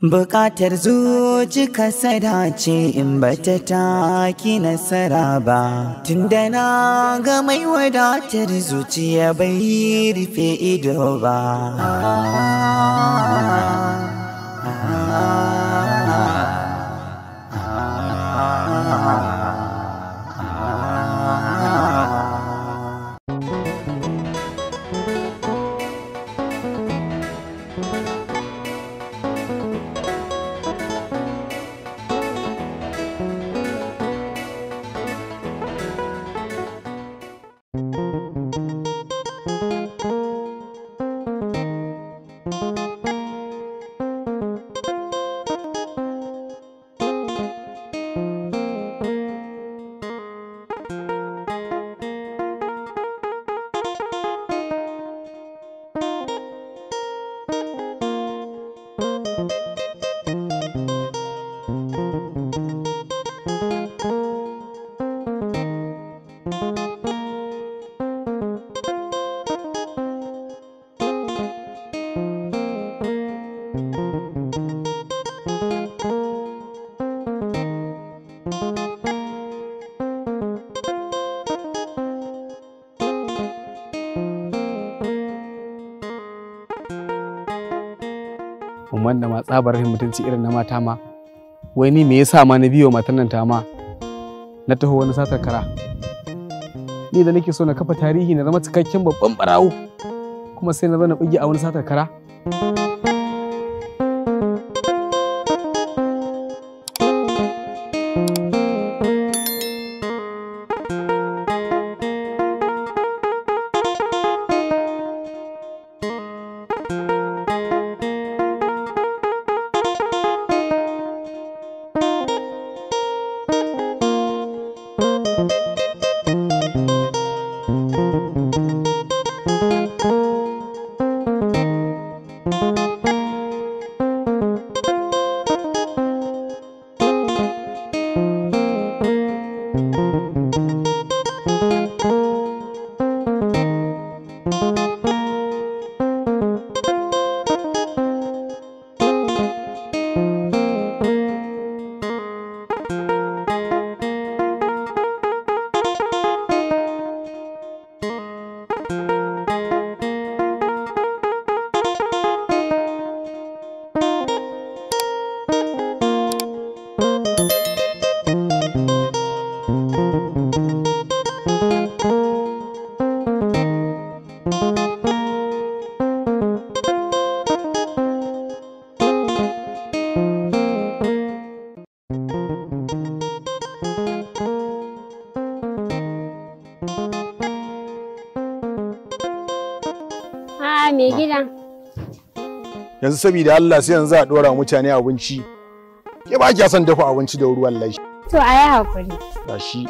Bukatar zuci kasada ce in bata taki nasara ba, tunda na ga mai wadatar zuciya bai rufe ido ba. Umman da ma tsabar rashin mutunci irin na mata ma, wai ni me yasa ma na biyo matan nan ta ma na taho wani satar kara? Ni da nake so na kafa tarihi na zama cikakken babban barawo, kuma sai na zo na buge a wani satar kara. Mai gida. Yanzu saboda Allah sai yanzu a dora mutane abinci. Ke ba kiya son dafa abinci da ruwan wallahi. To ayi hakuri. Gashi.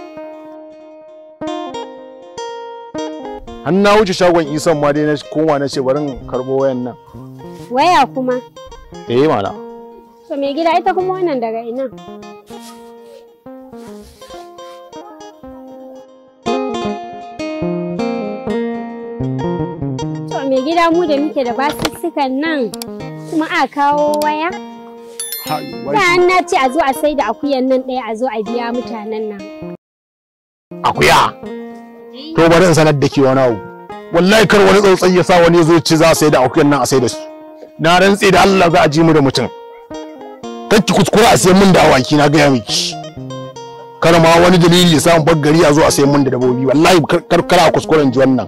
Har na wuce shagon Isan ma dai na koma na ce bari in karbo wayan nan. Waya kuma? Eh mana. To mai gida ita kuma wannan daga ina? Mai gida mu da muke da basussukan nan kuma a kawo waya? Da na ce a zo a sai da akuyan nan ɗaya a zo a biya mutanen nan. Akuya? To bari in sanar da ke wani abu. Wallahi kar wani tsautsayi ya sa wani zo ci za a sai da akuyan nan a sai da su. Na rantse da Allah za a ji mu da mutum. Kar ki kuskura a sayan min da awaki na gaya miki. Kar ma wani dalili ya sa in bar gari a zo a sayan min da dabobi. Wallahi kar kar a kuskuren ji wannan.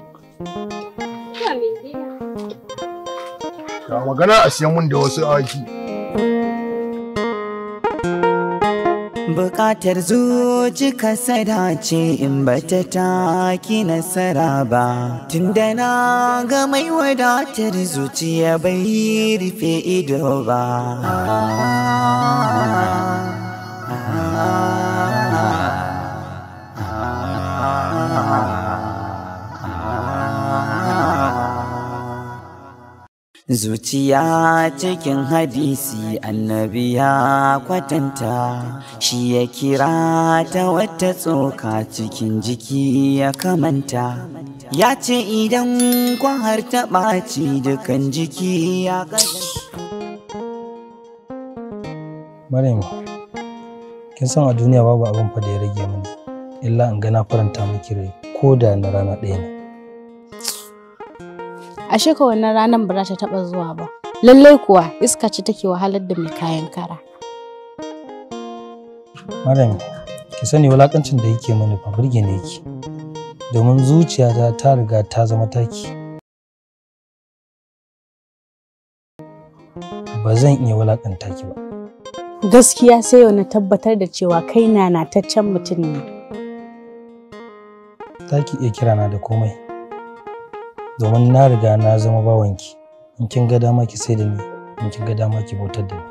Ga magana a siyan mun da wasu awaki. Bukatar zuci kasada ce in bata taki nasara ba, tunda na ga mai wadatar zuciya bai rufe ido ba. Zuciya cikin hadisi annabi ya kwatanta, shi ya kira ta wata tsoka cikin jiki ya kamanta. Ya ce idan kwan har ta ɓaci dukan jiki ya kasance. Maryam, kin san a duniya babu abin fa da ya rage mini illa in ga na faranta miki rai ko da na rana ɗaya ne. Ashe ka wannan ranar ba za ta taɓa zuwa ba. Lallai kuwa iska ce take wahalar da mai kayan kara. Maryam, ki sani wulakancin da yake mini fa burge ne yake. Domin zuciyata ta riga ta zama taki. Ba zan iya wulakanta ki ba. Gaskiya sai yau na tabbatar da cewa kai nanataccen mutum ne. Za ki iya kirana da komai. Domin na riga na zama bawanki. In kin ga dama ki sai da ni, in kin ga dama ki bautar da ni.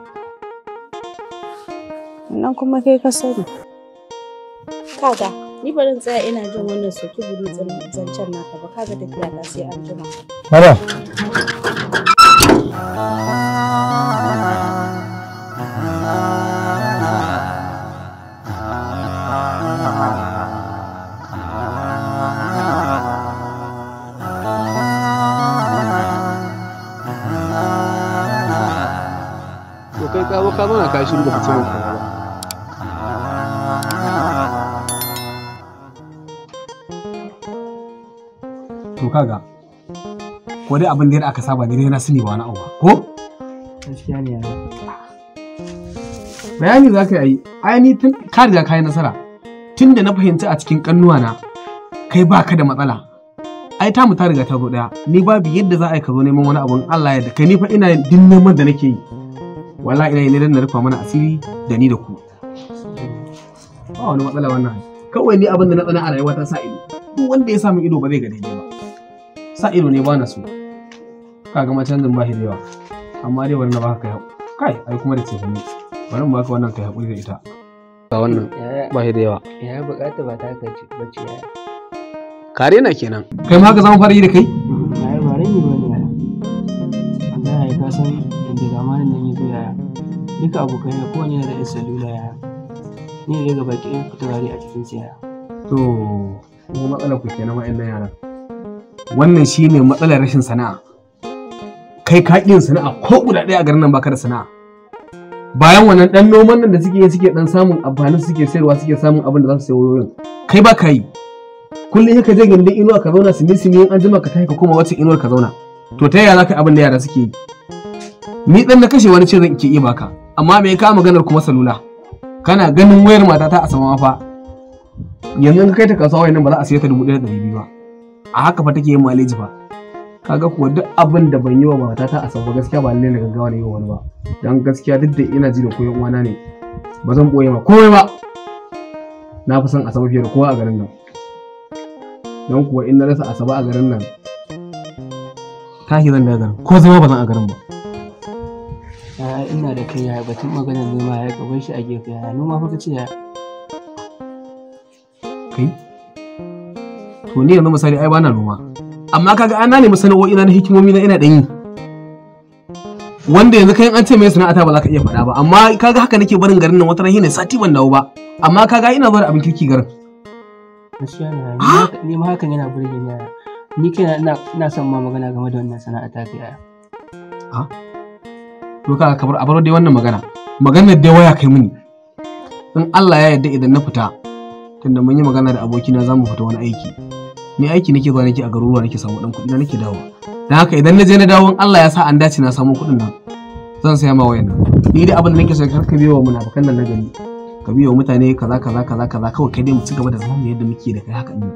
Nan kuma kai ka sani. Kaga, ni bari in tsaya ina jin wannan soki burutsin zancen naka ba, kaga tafiya ta sai an jima. Maryam. To kai ka zo ka zauna ka shiru baka ce min komai ba. To kaga ko dai abin da aka saba ne na sani ba wani abu ba ko? Gaskiya ne yaya. Bayani za ka yi ai ni tun ka riga ka yi nasara tun da na fahimci a cikin kannuwa na kai baka da matsala ai ta mu ta riga ta zo daya ni babu yadda za a yi ka zo neman wani abun Allah ya da kai ni fa ina yin duk neman da nake yi wallahi ina yi ne dan na rufa mana asiri da ni da ku ba wani matsala wannan kawai ni abin da na tsana a rayuwa ta sa ido duk wanda ya sa min ido ba zai ga daidai ba sa ido ne ba na so kaga ma canjin ba shi da yawa amma dai wannan ba ka kai ai kuma da ce ne bari mu baka wannan kai hakuri da ita ga wannan ba shi da yawa Yaya bukata ba ta kace bace yaya. Kare na kenan kai ma haka zamu fara yi da kai Yaya ba raini bane yaya. Allah yaya ka san inda zamanin nan yazo yaya. Duka abokai na kowanne yana da 'yar salula yaya. Ni ne daga baki ɗaya fita wari a cikin su yaya. To kuma matsalar ku kenan wa'annan yaran wannan shine matsalar rashin sana'a kai ka ƙi yin sana'a ko guda ɗaya a garin nan baka da sana'a bayan wannan ɗan noman nan da suke yi suke ɗan samun amfanin suke sayarwa suke samun abin da za su sayi wayoyin kai ba ka yi kullum sai ka je gindin inuwa ka zauna sumi sumi in an jima ka tashi ka koma wacce inuwar ka zauna to ta yaya za ka yi abin da yara suke yi ni ɗan na kashe wani ce zan ke iya baka amma me ya kawo maganar kuma salula kana ganin wayar matata a sama ma fa yanzu in ka kai ta kasuwa wayar nan ba za a siya ta 1200 ba a haka fa take yin maleji fa kaga kuwa duk abin da ban yi wa matata a sama gaskiya ba lallai na gaggawa na yi wa wani ba dan gaskiya duk da ina ji da koyon uwana ne ba zan boye ma komai ba na fi son asaba fiye da kowa a garin nan don kuwa in na rasa asaba a garin nan tashi zan daga garin ko zama ba zan a garin ba. Yaya ina da kai yaya batun maganar noma yaya ka bar shi a gefe yaya noma fa kace yaya. Kai to ni yanzu misali ai bana noma amma kaga an na nemi sana'o'i na hikimomi na ina dan yi wanda yanzu kai an ce mai sana'ata ba za ka iya faɗa ba amma kaga haka nake barin garin nan wata ran ne sati ban dawo ba amma kaga ina zuwa da abin kirki garin. Gaskiya ne yaya ni ma hakan yana burge ni yaya. Ni kaina ina son ma magana game da wannan sana'a ta kai yaya. A to kaga kamar a bar dai wannan magana maganar dai waya kai mini in Allah ya yarda idan na fita tunda mun yi magana da abokina za mu fita wani aiki ni aiki nake zuwa nake a garuruwa nake samu dan kuɗi na nake dawowa dan haka idan na je na dawo in Allah ya sa an dace na samu kuɗin nan zan saya ma wayan nan ni dai abin da nake so kar ka biyo wa munafukan nan na gari ka biyo mutane kaza kaza kaza kaza kawai kai dai mu ci gaba da zaman mu yadda muke da kai haka din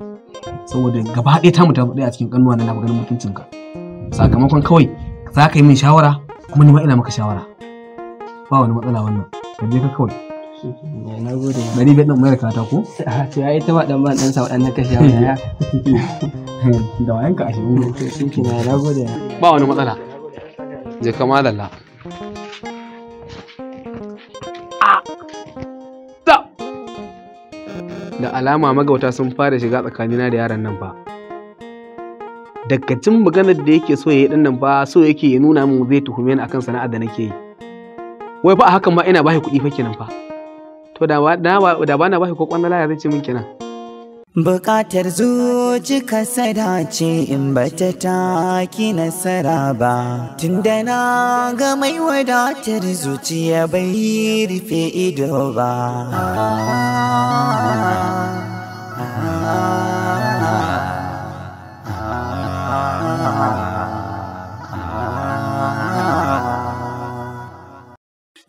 saboda gaba ɗaya ta mu ta ɗaya a cikin kanuwa na ganin mutuncinka sakamakon kawai za ka yi min shawara kuma ni ma ina maka shawara ba wani matsala wannan ka je ka kawai. Na gode. 500 ɗin mai da katako? To ya ita ma ɗan ban ɗan sa waɗannan kashe yaya. Da wayanka a shirin. To shi kenan na gode. Ba wani matsala. Je ka madalla. Da alama magauta sun fara shiga tsakanina da yaran nan fa. Daga jin maganar da yake so ya yi ɗin nan fa so yake ya nuna min zai tuhume ni akan sana'ar da nake yi. Wai fa a hakan ma ina bashi kuɗi fa kenan fa. To da ba na bashi ko kwandala ya zai ce min kenan. Bukatar zuci kasada ce in bata taki nasara ba, tunda na ga mai wadatar zuciya bai rufe ido ba.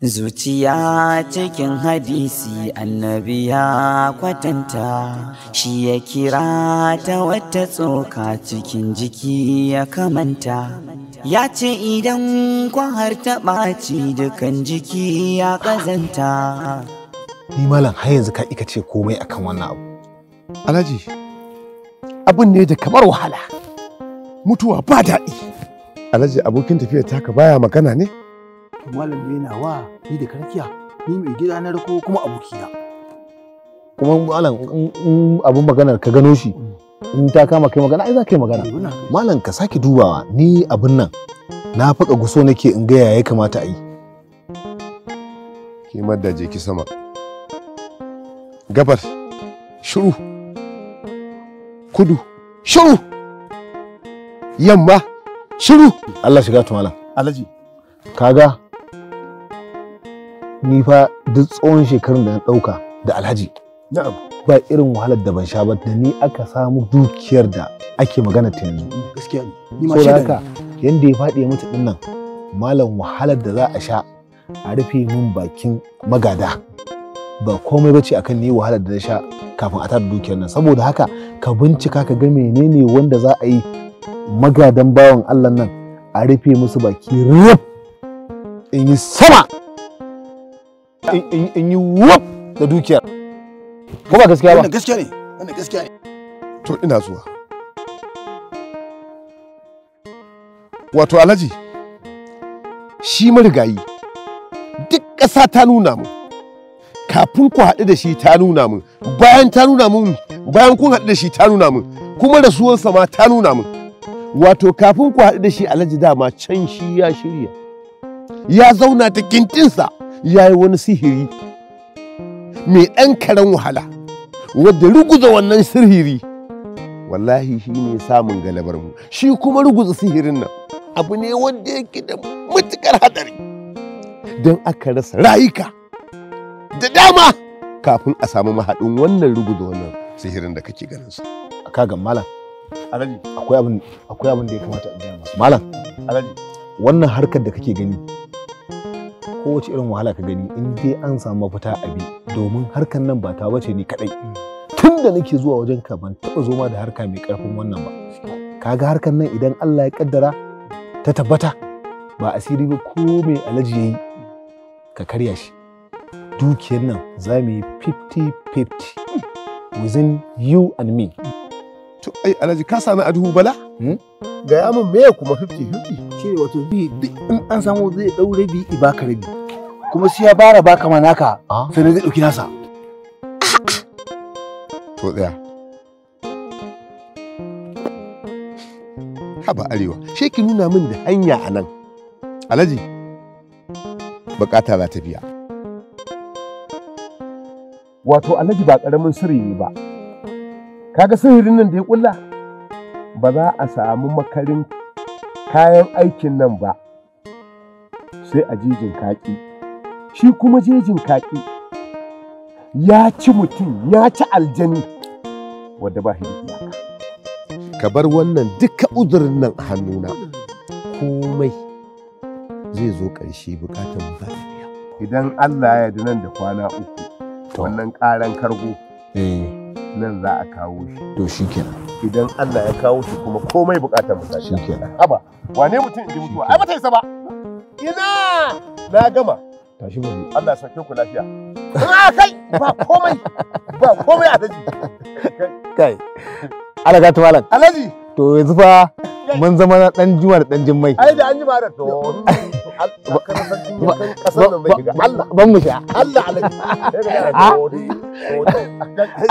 Zuciya cikin hadisi annabi ya kwatanta, shi ya kira ta wata tsoka cikin jiki ya kamanta. Ya ce idan kwan har ta ɓaci dukan jiki ya ƙazanta. Ni malam har yanzu ka ika ce komai akan wannan abu. Alhaji, abin ne da kamar wahala. Mutuwa ba daɗi. Alhaji, abokin tafiyar taka baya magana ne? Malam ne nawa ni da karkiya, ni mai gida na rako kuma abokina. Kuma malam in abun maganar ka gano shi, in ta kama kai magana ai za ka yi magana. Malam ka sake dubawa, ni abun nan na faka guso nake in ga yaya kamata a yi. Kimar da je ki sama. Gabar shiru, kudu shiru, yamma shiru. Allah shiga tu malam. Alhaji, kaga ni fa duk tsawon shekarun da na ɗauka da Alhaji, na'am, ba irin wahalar da ban sha ba, da ni aka samu dukiyar da ake magana ta yanzu. Gaskiya ne, ni ma shaida shaida haka yanda ya faɗi ya mutu din nan, malam wahalar da za a sha a rufe min bakin magada ba komai bace akan ni wahalar da na sha kafin a tada dukiyar nan. Saboda haka ka bincika ka ga menene wanda za a yi magadan bawan Allah nan a rufe musu baki ruf, in yi sama in yi wuf da dukiyar. Ko ba gaskiya ba? Wannan gaskiya ne, wannan gaskiya ne. To ina zuwa. Wato Alhaji, shi marigayi duk ƙasa ta nuna mun, kafin ku haɗu da shi ta nuna mun, bayan ta nuna mun, bayan kun haɗu da shi ta nuna mun, kuma rasuwarsa ma ta nuna mun. Wato kafin ku haɗu da shi Alhaji dama can shi ya shirya, ya zauna ta kintinsa, ya yi wani sihiri mai ɗan karen wahala, wadda ruguza wannan sihiri wallahi shi ne samun galabar mu. Shi kuma ruguza sihirin nan abu ne wanda yake da matuƙar haɗari, don aka rasa rayuka da dama kafin a samu mahaɗin wannan ruguza wannan sihirin da kake ganin sa. Kaga malam, Alhaji, akwai abin da ya kamata in gaya masa. Malam, Alhaji, wannan harkar da kake gani, kowace irin wahala ka gani in dai an samu mafita a bi, domin harkar nan ba ta bace ni kadai. Tun da nake zuwa wajen ka ban taɓa zo ma da harka mai ƙarfin wannan ba. Kaga harkar nan idan Allah ya kaddara ta tabbata, ba asiri ba ko mai Alhaji yayi ka karya shi. Dukiyar nan za mu yi 50-50 within you and me. To ai Alhaji ka sani a duhu bala? Gaya min meye kuma 50-50? Shi ne wato bi duk in an samu zai ɗau rabi i baka rabi, kuma sai ya bara baka ma naka sannan zai ɗauki nasa. To tsaya. Haba Arewa, she ki nuna min da hanya a nan. Alhaji, bukata za ta biya. Wato Alhaji ba ƙaramin sirri ne ba. Kaga sihirin nan da ya ƙulla? Ba za a samu makarin kayan aikin nan ba sai a jejin kaƙi. Shi kuma jejin kaƙi ya ci mutum, ya ci aljani wadda ba shi da iyaka. Ka bar wannan duka uzurin nan a hannuna, komai zai zo ƙarshe, bukatar mu za ta biya. Idan Allah ya yarda nan da kwana 3, wannan ƙaran kargo nan za a kawo shi. To shikenan. Idan Allah ya kawo shi kuma komai bukatar mu ta shikenan. Haba, wane mutum in ji mutuwa? Ai bata isa ba. Ina na gama. Tashi mu je. Allah ya sauke ku lafiya. Ah kai, ba komai. Ba komai Alhaji. Kai. Allah ga malam. Alhaji. To yanzu fa mun zama dan juma da dan jimmai. Ai da an jima da to. Allah ban mu sha. Allah alaji.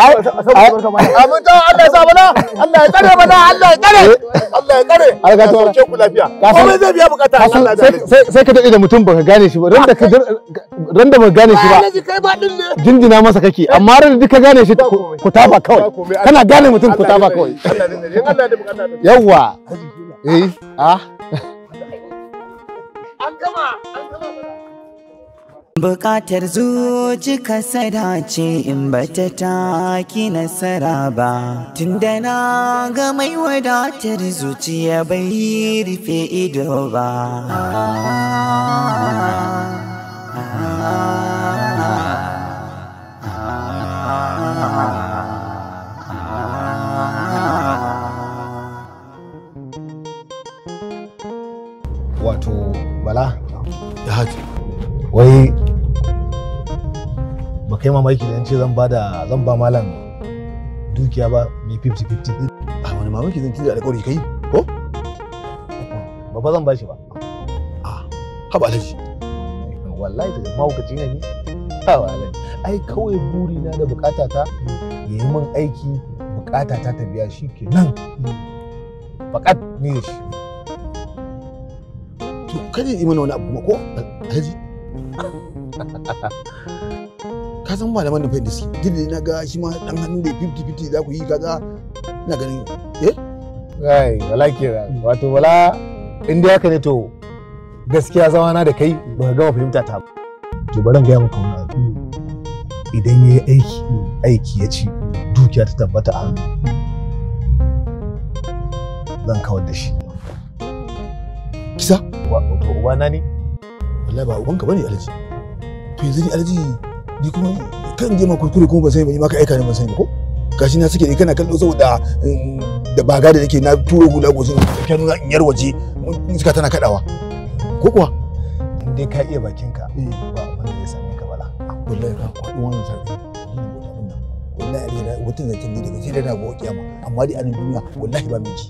Amin ta Allah ya sa bana. Allah ya tsare bana. Allah ya tsare. Allah ya tsare. Allah ya sauke ku lafiya. Komai zai biya bukata Allah da. Sai ka dade da mutum baka gane shi ba. Ran da ran da baka gane shi ba. Alaji kai ba din ne. Jinjina masa kake amma ran da duka gane shi ku taba kawai. Kana gane mutum ku taba kawai. Allah ne in Allah da bukata. Yawwa. Eh ah. An gama an gama. Bukatar zuci kasada ce in bata taki nasara ba, tunda na ga mai wadatar zuciya bai rufe ido ba. Wato Bala, wai ba kai mamaki da ce zan ba da zan ba malam dukiya ba mai 50-50. A wani mamaki zan ci da alƙawari kai ko? Ba fa zan ba shi ba. A haba alhaji. Wallahi ta mahaukaci ne ni. Haba alhaji. Ai kawai buri na da bukata ta ya yi min aiki bukata ta ta biya shi kenan. Fakat ni da shi. To kada yi mana wani abu kuma ko alhaji? Ka san malaman da fahimta suke duk da na ga shi ma dan hannu da 50-50 za ku yi kaga ina ganin eh ai wala kenan wato wala in dai haka ne to gaskiya zama na da kai ba ka gama fahimta ta ba to bari in gaya maka wani abu idan yayi aiki aiki ya ci dukiya ta tabbata a hannu zan kawar da shi kisa wato ubana ne wallahi ba ubanka bane alhaji to yanzu ni alhaji ni kuma kan je ma kuskure kuma ba sai ba ka aika ni ban sani ko gashi na suke kana kallo saboda da baga da nake na turo hula goshin ka nuna in yar waje iska tana kadawa ko kuwa in dai ka iya bakin ka ba abin da zai same ka bala wallahi ka kwado wannan sarki wallahi alhaji wata zancen ni daga sai da na gobe kiyama amma dai a nan duniya wallahi ba mai ji.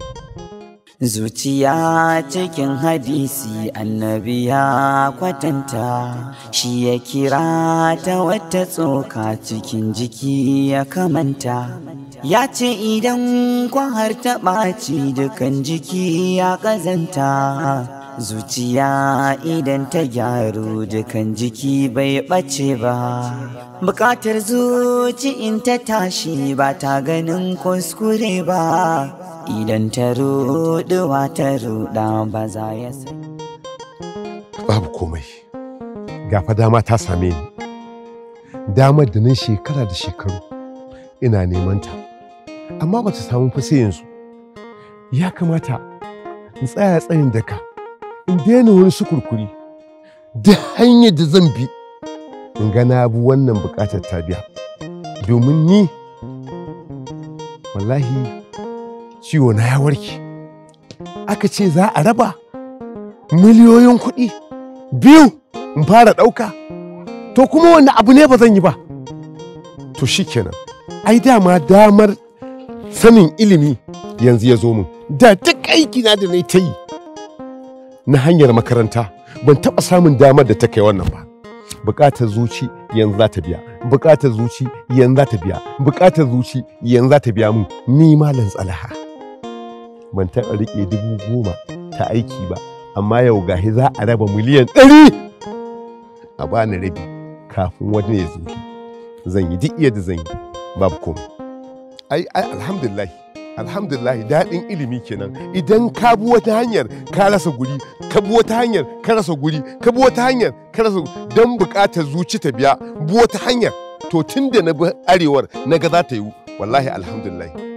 Zuciya cikin hadisi annabi ya kwatanta, shi ya kira ta wata tsoka cikin jiki ya kamanta. Ya ce idan kwan har ta ɓaci dukan jiki ya ƙazanta. Zuciya idan ta gyaru dukan jiki bai ɓace ba. Bukatar zuci in ta tashi ba ta ganin kuskure ba. Idan ta ruɗuwa ta ruɗa ba za ya sai. Babu komai. Ga fa dama ta same ni. Damar da nan shekara da shekaru ina neman ta. Amma ba ta samu fa sai yanzu. Ya kamata in tsaya tsayin daka. In daina wani sukurkuri. Duk hanyar da zan bi in ga na bi wannan bukatar ta biya. Domin ni wallahi ciwo na ya warke. Aka ce za a raba miliyoyin kuɗi biyu in fara ɗauka. To kuma wani abu ne ba zan yi ba. To shikenan. Ai dama damar sanin ilimi yanzu ya zo min. Da duk aiki na da na ta yi na hanyar makaranta ban taɓa samun damar da ta kai wannan ba. Bukatar zuci yanzu za ta biya. Bukatar zuci yanzu za ta biya. Bukatar zuci yanzu za ta biya mun. Ni Malam Tsalaha. Ban taɓa riƙe 10,000 ta aiki ba, amma yau gahi za a raba 100 miliyan a bani rabi kafin wani ya zo. Zan yi duk yadda zan yi, babu komai. Ai ai alhamdulillah, alhamdulillah daɗin ilimi kenan. Idan ka bi wata hanyar ka rasa guri, ka bi wata hanyar ka rasa guri, ka bi wata hanyar ka rasa don buƙatar zuci ta biya, bi wata hanyar. To tun da na bi arewar na ga za ta yiwu, wallahi alhamdulillah.